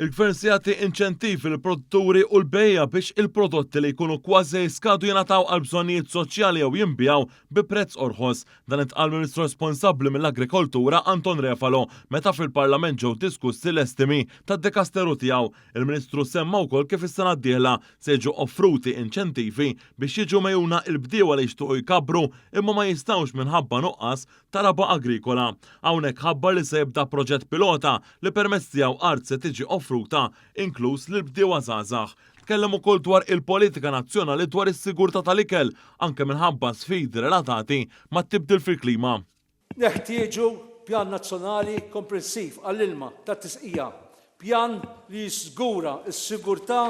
Il-Gvern se jagħti inċentivi lill-produtturi u l-bejjiegħa biex il-prodotti li jkunu kważi jiskadu jingħataw għal bżonnijiet soċjali jew jinbiegħu bi prezz orħos. Dan intqal mill-Ministru responsabbli mill-Agrikoltura Anton Refalo meta fil-Parlament ġew diskussi l-estimi tad-dekasteru tiegħu. Il-Ministru semma wkoll kif is-sena d-dieħla se jiġu offruti inċentivi biex jiġu megħjuna l-bdiewa li jixtiequ jkabbru imma ma jistgħux minħabba nuqqas ta' raba' agrikola. Hawnhekk ħabbar li se jibda proġett pilota li permezz tiegħu art se tiġi offruta inkluż lill-bdiewa żgħażagħ. Tkellem ukoll dwar il-politika nazzjonali dwar is-sigurtà tal-ikel anke minħabba sfidi relatati mat-tibdil fil-klima. Neħtieġu pjan nazzjonali komprensiv għall-ilma tat-tisqija, pjan li jiżgura s-sigurtà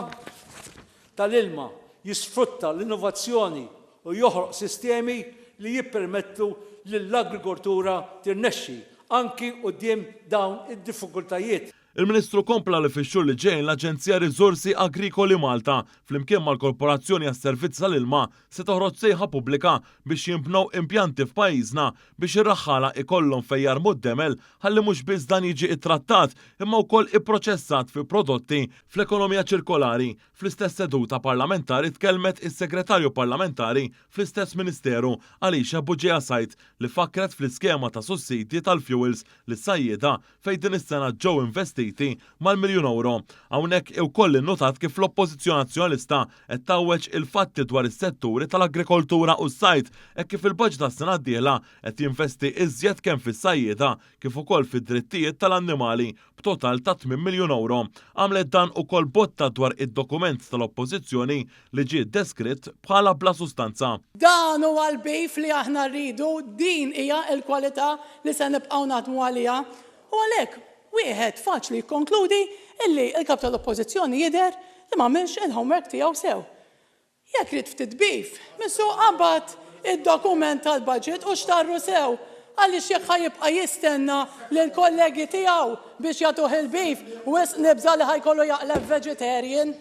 tal-ilma, jisfrutta l-innovazzjoni u joħloq sistemi li jippermettu lill-agrikoltura tirnexxi anki quddiem dawn id-diffikultajiet. Il-Ministru kompla li fix-xhur li ġejjin l-Aġenzija Riżorsi Agrikoli Malta, flimkien mal-Korporazzjoni għas-Servizz tal-Ilma, se toħroġ sejħa pubblika biex jinbnew impjanti f'pajjiżna biex ir-raħħala ikollhom fejn jarmu d-demel ħalli mhux biss dan jiġi ittrattat imma wkoll ipproċessat fi prodotti fl-ekonomija ċirkolari. Fl-istess seduta parlamentari tkellmet is-Segretarju Parlamentari fl-istess Ministeru, Alicia Bugeja Said, li fakkret fl-iskema ta' sussidji tal-fuels lis-sajjieda fejn din is-sena ġew investiti mal-miljun ewro. Hawnhekk iwkoll innutat kif l-Oppożizzjoni Nazzjonalista qed tgħawweġ il-fatti dwar is-setturi tal-agrikoltura u s-sajd hekk kif il-baġit għas-sena d-dieħla qed jinvesti iżjed kemm fis-sajjieda kif ukoll fid-drittijiet tal-annimali b'total ta' 8 miljun ewro. Għamlet dan ukoll botta dwar id-dokument tal-Oppożizzjoni li ġie deskritt bħala bla sustanza. Dan huwa l-beef li aħna rridu, din hija l-kwalità li se nibqgħu naħdmu għaliha. U għalhekk wieħed faċli jikkonkludi illi l-Kap tal-Oppożizzjoni jidher li m'għamilx il-homework tiegħu sew. Jekk ried ftit beef, missu qabad id-dokument tal-budget u xtarru sew, għaliex jekk ħa jibqa' jistenna lill-kollegi tiegħu biex jagħtuh il-beef, wisq nibża' li ħa jkollu jaqleb vegetarian.